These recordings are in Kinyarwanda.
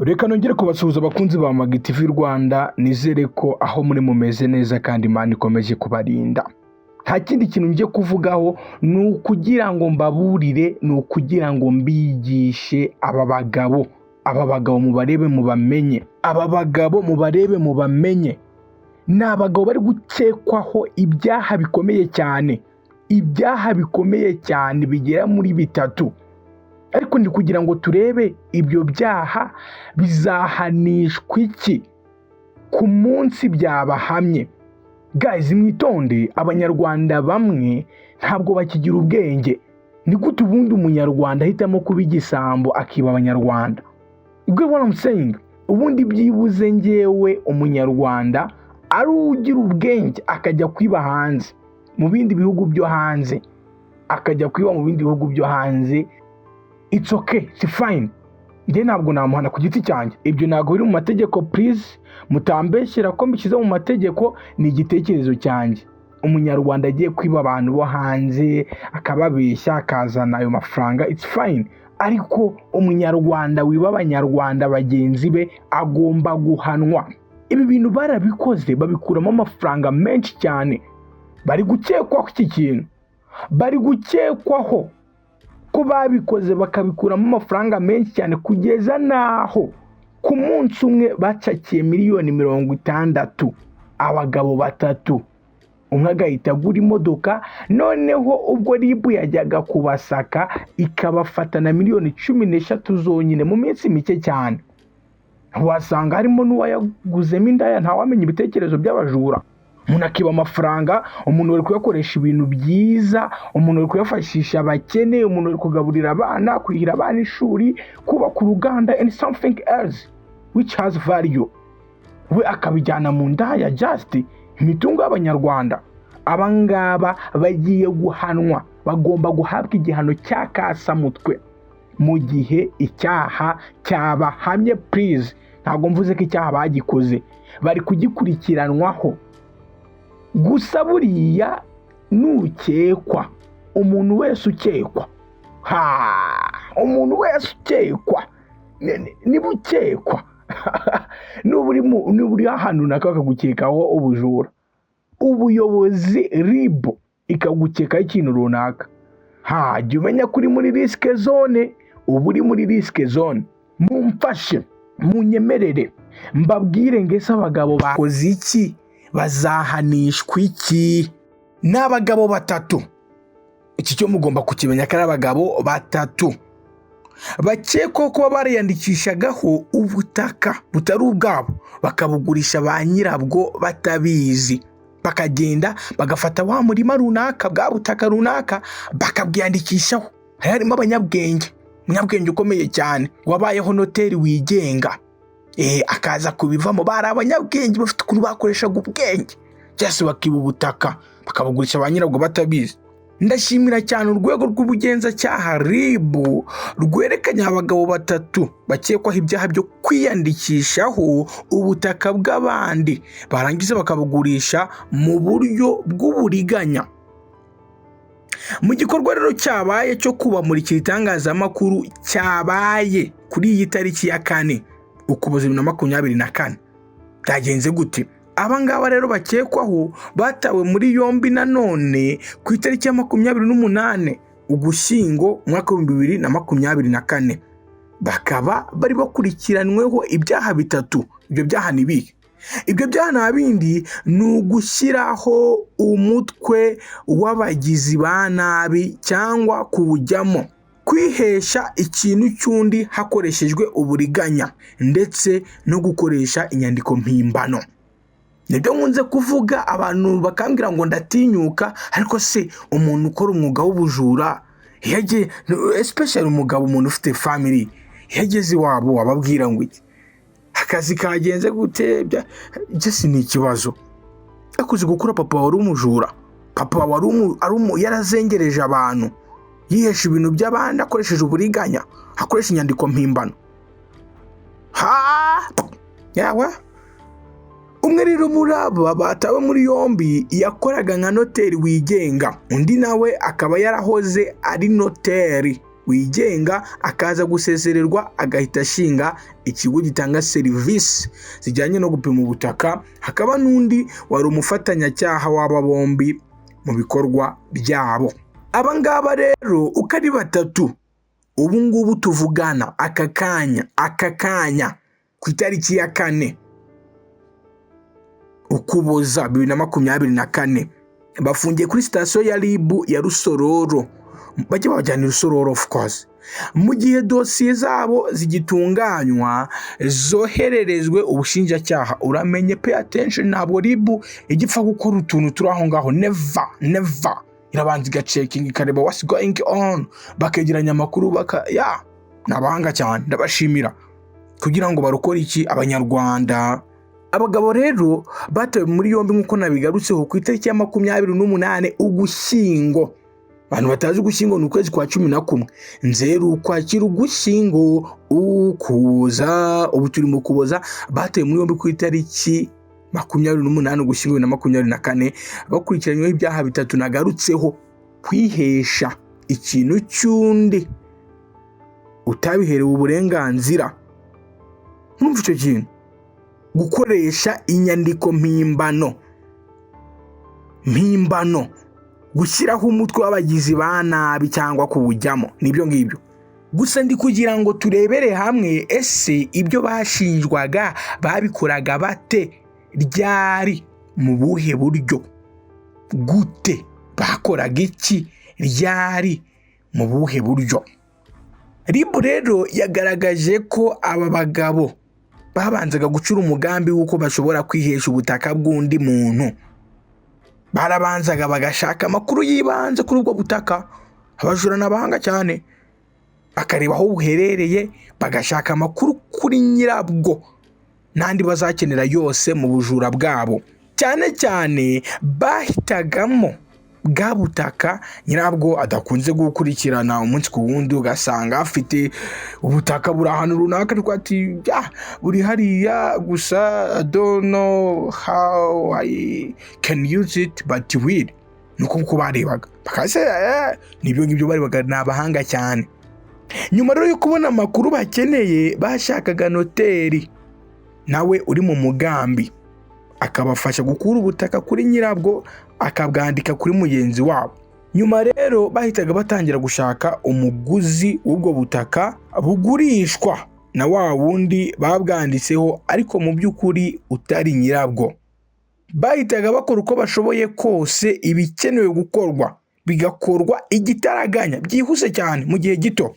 Reka nongere kubasuhuza, abakunzi ba Magi TV Rwanda. Nizere ko aho muri mumeze neza kandi Imana ikomeje kubarinda. Nta kindi kintu ngiye kuvugaho, ni ukugira ngo mbaburire, ni ukugira ngo mbigishe aba bagabo. Aba bagabo mubarebe mubamenye, aba bagabo mubarebe mubamenye. Ni abagabo bari gukekwaho ibyaha bikomeye cyane, ibyaha bikomeye cyane bigera muri bitatu. Ariko ni kugira ngo turebe ibyo byaha bizahanishwa iki ku munsi byabahamye. Guys, mwitonde. Abanyarwanda bamwe ntabwo bakigira ubwenge. Ni gute ubundi Umunyarwanda ahitamo kuba igisambo, akiba Abanyarwanda? You get what I'm saying? Ubundi byibuze ngewe, Umunyarwanda ari ugira ubwenge akajya kwiba hanze, mu bindi bihugu byo hanze, akajya kwiba mu bindi bihugu byo hanze, it's okay, it's fine. Njye ntabwo namuhana ku giti cyanjye. Ibyo ntabwo biri mu mategeko. Please, mutambeshyera ko mbishyize mu mategeko, ni igitekerezo cyanjye. Umunyarwanda agiye kwiba abantu bo hanze, akababeshya, akazana ayo mafaranga, it's fine. Ariko Umunyarwanda wiba Abanyarwanda bagenzi be agomba guhanwa. Ibi bintu barabikoze, babikuramo amafaranga menshi cyane. Bari gukekwaho iki kintu, bari gukekwaho ko babikoze bakabikuramo amafaranga menshi cyane, kugeza n'aho ku munsi umwe bacakiye miliyoni 60, abagabo batatu. Umwe agahita agura imodoka. Noneho ubwo RIB yajyaga kubasaka, ikabafata na miliyoni 13 zonyine mu minsi mike cyane. Wasanga harimo n'uwayaguzemo indaya, ntawamenya ibitekerezo by'abajura. Umuntu akiba amafaranga, umuntu uri kuyakoresha ibintu byiza, umuntu uri kuyafashisha abakene, umuntu uri kugaburira abana, kurihira abana ishuri, kubaka uruganda and something else which has value, we akabijyana mu ndaya. Just imitungo y'Abanyarwanda. Aba ngaba bagiye guhanwa, bagomba guhabwa igihano cya kasamutwe mu gihe icyaha cyabahamye. Please, ntabwo mvuze ko icyaha bagikoze, bari kugikurikiranwaho gusa. Buriya nukekwa, umuntu wese ukekwa, ha, umuntu wese ukekwa, niba ukekwa, niba uri ahantu runaka bakagukekaho ubujura, ubuyobozi, RIB ikagukekaho ikintu runaka, ha, jya umenya ko uri muri risk zone, uba uri muri risk zone. Mumfashe, munyemerere mbabwire ngo ese abagabo bakoze iki? Bazahanishwa iki? Ni abagabo batatu. Iki cyo mugomba kukimenya, ko ari abagabo batatu bakekwaho kuba bariyandikishagaho ubutaka butari ubwabo, bakabugurisha ba nyirabwo batabizi. Bakagenda bagafata wa murima runaka, bwa butaka runaka, bakabwiyandikishaho. Hari harimo abanyabwenge, umunyabwenge ukomeye cyane wabayeho noteri wigenga, akaza kubivamo. Bari abanyabwenge, bafite ukuntu bakoreshaga ubwenge, cyangwa se bakiba ubutaka bakabugurisha ba nyirabwo batabizi. Ndashimira cyane urwego rw'ubugenzacyaha, RIB, rwerekanye abagabo batatu bakekwaho ibyaha byo kwiyandikishaho ubutaka bw'abandi, barangiza bakabugurisha mu buryo bw'uburiganya. Mu gikorwa rero cyabaye cyo kubamurikira itangazamakuru, cyabaye kuri iyi tariki ya 4 Ukuboza 2024, byagenze gute? Aba ngaba rero bakekwaho batawe muri yombi nanone ku itariki ya 28 Ugushyingo umwaka w'2024, bakaba bari bakurikiranweho ibyaha bitatu. Ibyo byaha ni ibihe? Ibyo byaha nta bindi, ni ugushyiraho umutwe w'abagizi ba nabi cyangwa kuwujyamo, kwihesha ikintu cy'undi hakoreshejwe uburiganya, ndetse no gukoresha inyandiko mpimbano. Nibyo nkunze kuvuga, abantu bakambwira ngo ndatinyuka. Ariko se umuntu ukora umwuga w'ubujura, iyo agiye, especially umugabo, umuntu ufite family, iyo ageze iwabo wababwira ngo iki? Akazi kagenze gute? Byose ni ikibazo. Ariko uzi gukura papa wari umujura, papa wari yarazengereje abantu, yihesha ibintu by'abandi akoresheje uburiganya, akoresha inyandiko mpimbano? Ha, yawe. Umwe rero muri aba batawe muri yombi yakoraga nka noteri wigenga, undi nawe akaba yarahoze ari noteri. wigenga, akaza gusezererwa, agahita ashinga ikigo gitanga serivisi zijyanye no gupima ubutaka. Hakaba n'undi wari umufatanyacyaha w'aba bombi mu bikorwa byabo. Aba ngaba rero uko ari batatu, ubu ngubu tuvugana aka kanya ku itariki ya 4 Ukuboza 2024, bafungiye kuri sitasiyo ya RIB ya Rusororo. Bajya babajyana i Rusororo, of course, mu gihe dosiye zabo zigitunganywa zohererezwe ubushinjacyaha. Uramenye, pay attention, ntabwo RIB ijya ipfa gukora utuntu turi aho ngaho. Never, never. Irabanza igacheckinga, ikareba what's going on, bakegeranya amakuru, baka ya ni abahanga cyane, ndabashimira, kugira ngo barokore iki? Abanyarwanda. Abagabo rero batawe muri yombi, nk'uko nabigarutseho, ku itariki ya 28 Ugushyingo. Abantu batazi Ugushyingo, ni ukwezi kwa 11, Nzeru, Ukwakira, Ugushyingo, Ukuza. Ubu turi mu Kuboza. Batawe muri yombi ku itariki 28 Ugushyingo 2024, bakurikiranyweho ibyaha bitatu nagarutseho: kwihesha ikintu cy'undi utabiherewe uburenganzira, ntumva icyo kintu, gukoresha inyandiko mpimbano, gushyiraho umutwe w'abagizi ba nabi cyangwa kuwujyamo. Nibyo ngibyo gusa ndi kugira ngo turebere hamwe. Ese ibyo bashinjwaga babikoraga bate, ryari, mu buhe buryo, gute? Bakoraga iki, ryari, mu buhe buryo? RIB rero yagaragaje ko aba bagabo babanzaga gucura umugambi w'uko bashobora kwihesha ubutaka bw'undi muntu. Barabanzaga bagashaka amakuru y'ibanze kuri ubwo butaka. Abajura ni abahanga cyane. Bakareba aho buherereye, bagashaka amakuru kuri nyirabwo n'andi bazakenera yose mu bujura bwabo. Cyane cyane bahitagamo bwa butaka nyirabwo adakunze gukurikirana umunsi ku wundi. Ugasanga afite ubutaka buri ahantu runaka, ariko ati: "Ya, buri hariya gusa, I don't know how I can use it, but will." Nuko nguko barebaga bakase, nibyo ngibyo barebaga. Ni abahanga cyane. Nyuma rero yo kubona amakuru bakeneye, bashakaga noteri nawe uri mu mugambi, akabafasha gukura ubutaka kuri nyirabwo, akabwandika kuri mugenzi wabo. Nyuma rero bahitaga batangira gushaka umuguzi w'ubwo butaka bugurishwa na wa wundi babwanditseho, ariko mu by'ukuri utari nyirabwo. Bahitaga bakora uko bashoboye kose, ibikenewe gukorwa bigakorwa igitaraganya, byihuse cyane, mu gihe gito,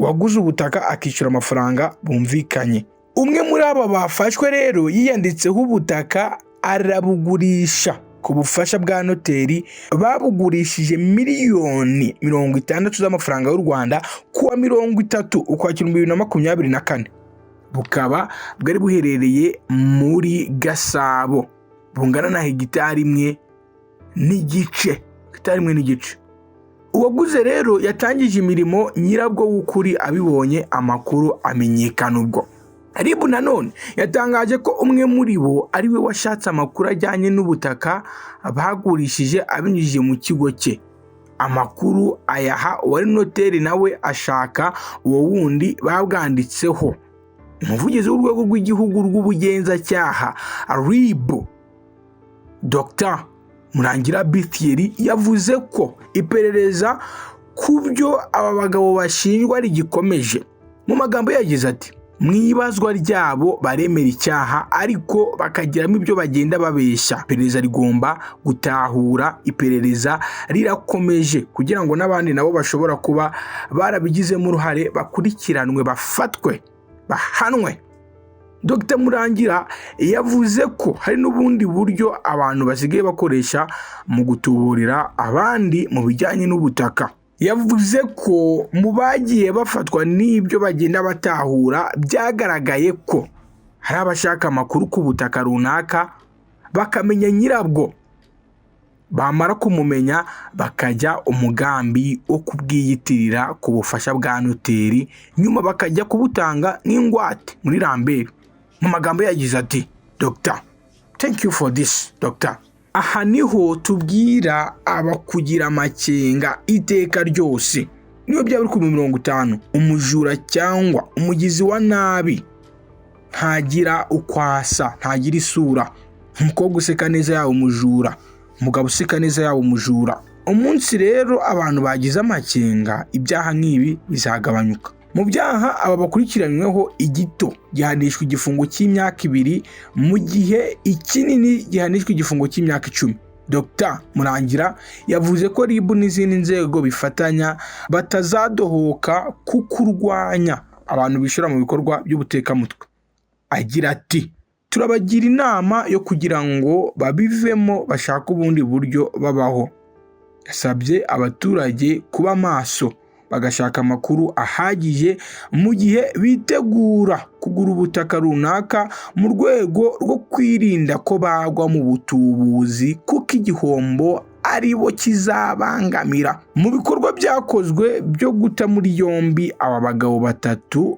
uwaguze ubutaka akishyura amafaranga bumvikanye. Umwe muri aba bafashwe rero yiyanditseho ubutaka, arabugurisha ku bufasha bwa noteri. Babugurishije miliyoni 60 z'amafaranga y'u Rwanda kuwa 30 Ukwakira 2024. Bukaba bwari buherereye muri Gasabo, bungana na hegitari 1.5, hegitari 1.5. Uwaguze rero yatangije imirimo, nyirabwo w'ukuri abibonye, amakuru amenyekana ubwo. RIB nanone yatangaje ko umwe muri bo ari we washatse amakuru ajyanye n'ubutaka bagurishije abinyujije mu kigo cye, amakuru ayaha uwari noteri, nawe ashaka uwo wundi babwanditseho. Umuvugizi w'Urwego rw'Igihugu rw'Ubugenzacyaha, RIB, Dr Murangira B Thierry, yavuze ko iperereza ku byo aba bagabo bashinjwa rigikomeje. Mu magambo yagize ati: "Mu ibazwa ryabo baremera icyaha, ariko bakagiramo ibyo bagenda babeshya. Iperereza rigomba gutahura, iperereza rirakomeje kugira ngo n'abandi nabo bashobora kuba barabigizemo uruhare bakurikiranwe, bafatwe, bahanwe." Dr Murangira yavuze ko hari n'ubundi buryo abantu basigaye bakoresha mu gutuburira abandi mu bijyanye n'ubutaka. Yavuze ko mu bagiye bafatwa n'ibyo bagenda batahura, byagaragaye ko hari abashaka amakuru ku butaka runaka, bakamenya nyirabwo, bamara kumumenya bakajya umugambi wo kubwiyitirira ku bufasha bwa noteri, nyuma bakajya kubutanga nk'ingwate muri Ramberi. Mu magambo yagize ati, Dr, thank you for this, Dr, aha niho tubwira abakugira amakenga iteka ryose. Niyo byaba biri ku 50,000, umujura cyangwa umugizi wa nabi ntagira uko asa, ntagira isura. Umukobwa useka neza yaba umujura, umugabo useka neza yaba umujura. Umunsi rero abantu bagize amakenga, ibyaha nk'ibi bizagabanyuka. Mu byaha aba bakurikiranyweho, igito gihanishwa igifungo cy'imyaka 2, mu gihe ikinini gihanishwa igifungo cy'imyaka 10. Dr Murangira yavuze ko RIB n'izindi nzego bifatanya batazadohoka ku kurwanya abantu bishora mu bikorwa by'ubutekamutwe. Agira ati: "Turabagira inama yo kugira ngo babivemo, bashake ubundi buryo babaho." Yasabye abaturage kuba maso, bagashaka amakuru ahagije mu gihe bitegura kugura ubutaka runaka, mu rwego rwo kwirinda ko bagwa mu butubuzi, kuko igihombo ari bo kizabangamira. Mu bikorwa byakozwe byo guta muri yombi aba bagabo batatu,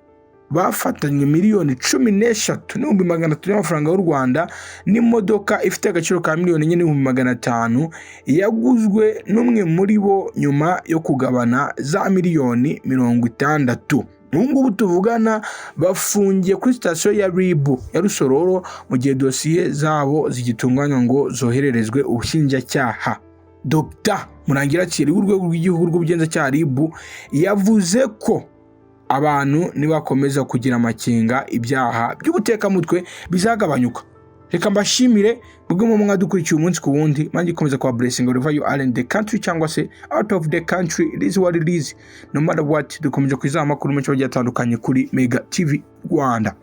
bafatanywe 13,300,000 y'amafaranga y'u Rwanda n'imodoka ifite agaciro ka 4,500,000 yaguzwe n'umwe muri bo nyuma yo kugabana za 60,000,000. Ubu ngubu tuvugana bafungiye kuri sitasiyo ya RIB ya Rusororo, mu gihe dosiye zabo zigitunganywa ngo zohererezwe ubushinjacyaha. Dr Murangira Thierry w'Urwego rw'Igihugu rw'Ubugenzacyaha, RIB, yavuze ko abantu nibakomeza kugira amakenga, ibyaha by'ubutekamutwe bizagabanyuka. Reka mbashimire bwe mu mwadukurikiye umunsi ku wundi. Manjye ikomeza kwa blessing wherever you are in the country cyangwa se out of the country. It is what it is, no matter what. Dukomeje kwizaha amakuru menshi agiye atandukanye kuri Mega TV Rwanda.